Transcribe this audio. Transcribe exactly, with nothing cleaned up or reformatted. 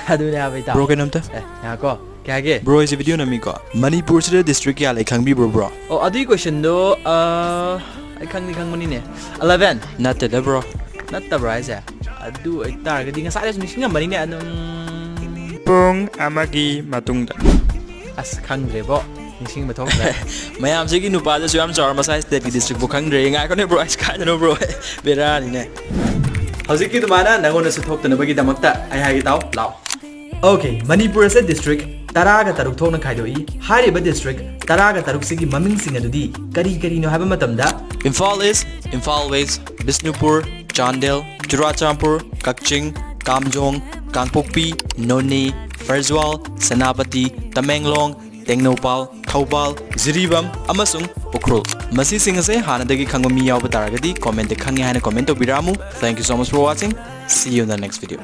ꯑꯗꯨꯅꯦ ꯍꯥꯏꯕ ꯏꯇꯥꯎ꯫ Bro, ꯀꯩꯅꯣꯝꯇ꯫ ꯑꯦ, ꯉꯥꯏꯈꯣ, ꯀꯩ ꯍꯥꯏꯒꯦ? Bro, ꯑꯩꯁꯦ video ꯅꯝꯃꯤꯀꯣ, ꯃꯅꯤꯄꯨꯔꯁꯤꯗ district ꯀꯌꯥ ꯂꯩ ꯈꯪꯕꯤꯕ꯭ꯔꯣ, bro? ꯑꯣ, ꯑꯗꯨꯒꯤ questionꯗꯣ, ꯑ, ꯑꯩ ꯈꯪꯗꯤ ꯈꯪꯕꯅꯤꯅꯦ꯫ Eleven꯫ ꯅꯠꯇꯦꯗ, bro꯫ ꯅꯠꯇꯕ꯭ꯔꯥ ꯍꯥꯏꯁꯦ? ꯑꯗꯨ ꯑꯣꯏꯇꯥꯔꯒꯗꯤ ꯉꯁꯥꯏꯗꯁꯨ ꯅꯤꯡꯁꯤꯡꯉꯝꯕꯅꯤꯅꯦ, ꯑꯗꯨꯝ꯫ ꯄꯨꯡ ꯑꯃꯒꯤ ꯃꯇꯨꯡꯗ꯫ ꯑꯁ, ꯈꯪꯗ꯭ꯔꯦꯕꯣ꯫ ꯅꯤꯡꯁꯤꯡꯕ ꯊꯣꯛꯇ꯭ꯔꯦ꯫ ꯃꯌꯥꯝꯁꯤꯒꯤ ꯅꯨꯄꯥꯁꯤꯁꯨ ꯌꯥꯝ ꯆꯥꯎꯔ ꯃꯁꯥ stateꯀꯤ districtꯄꯨ ꯈꯪꯗ꯭ꯔꯦ꯫ ꯉꯥꯏꯈꯣꯅꯦ bro, ꯑꯩꯁ ꯀꯥꯏꯗꯅꯣ bro? ꯕꯦꯔꯥꯅꯤꯅꯦ꯫ ꯍꯧꯖꯤꯛꯀꯤ ꯑꯗꯨꯃꯥꯏꯅ ꯅꯪꯉꯣꯟꯗꯁꯨ ꯊꯣꯛꯇꯅꯕꯒꯤꯗꯃꯛꯇ ꯑꯩ ꯍꯥꯏꯒꯦ ꯇꯥꯎ, ꯂꯥꯎ꯫ Okay, ꯃꯅꯤꯄꯨꯔ ꯑꯁꯦ district ꯇꯔꯥꯒ ꯇꯔꯨꯛ ꯊꯣꯛꯅ ꯈꯥꯏꯗꯣꯛꯏ꯫ ꯍꯥꯏꯔꯤꯕ district ꯇꯔꯥꯒ ꯇꯔꯨꯛꯁꯤꯒꯤ ꯃꯃꯤꯡꯁꯤꯡ ꯑꯗꯨꯗꯤ ꯀꯔꯤ ꯀꯔꯤꯅꯣ ꯍꯥꯏꯕ ꯃꯇꯝꯗ, Imphal East, Imphal West, Bishnupur, Chandel, Churachandpur, ꯀꯛꯆꯤꯡ, ꯀꯥꯝꯖꯣꯡ, ꯀꯥꯡꯄꯣꯛꯄꯤ, ꯅꯣꯅꯦ, ꯐꯔꯖ꯭ꯋꯥꯜ, ꯁꯦꯅꯥꯄꯇꯤ, ꯇꯃꯦꯡꯂꯣꯡ, ꯇꯦꯡꯅꯧꯄꯥꯜ, ꯊꯧꯕꯥꯜ, ꯖꯤꯔꯤꯕꯥꯝ ꯑꯃꯁꯨꯡ ꯎꯈ꯭ꯔꯨꯜ꯫ ꯃꯁꯤꯁꯤꯡ ꯑꯁꯦ ꯍꯥꯟꯅꯗꯒꯤ ꯈꯪꯕ ꯃꯤ ꯌꯥꯎꯕ ꯇꯥꯔꯒꯗꯤ commentꯇ "ꯈꯪꯉꯦ" ꯍꯥꯏꯅ comment ꯇꯧꯕꯤꯔꯛꯑꯝꯃꯨ꯫ Thank you so much for watching. See you in the next video.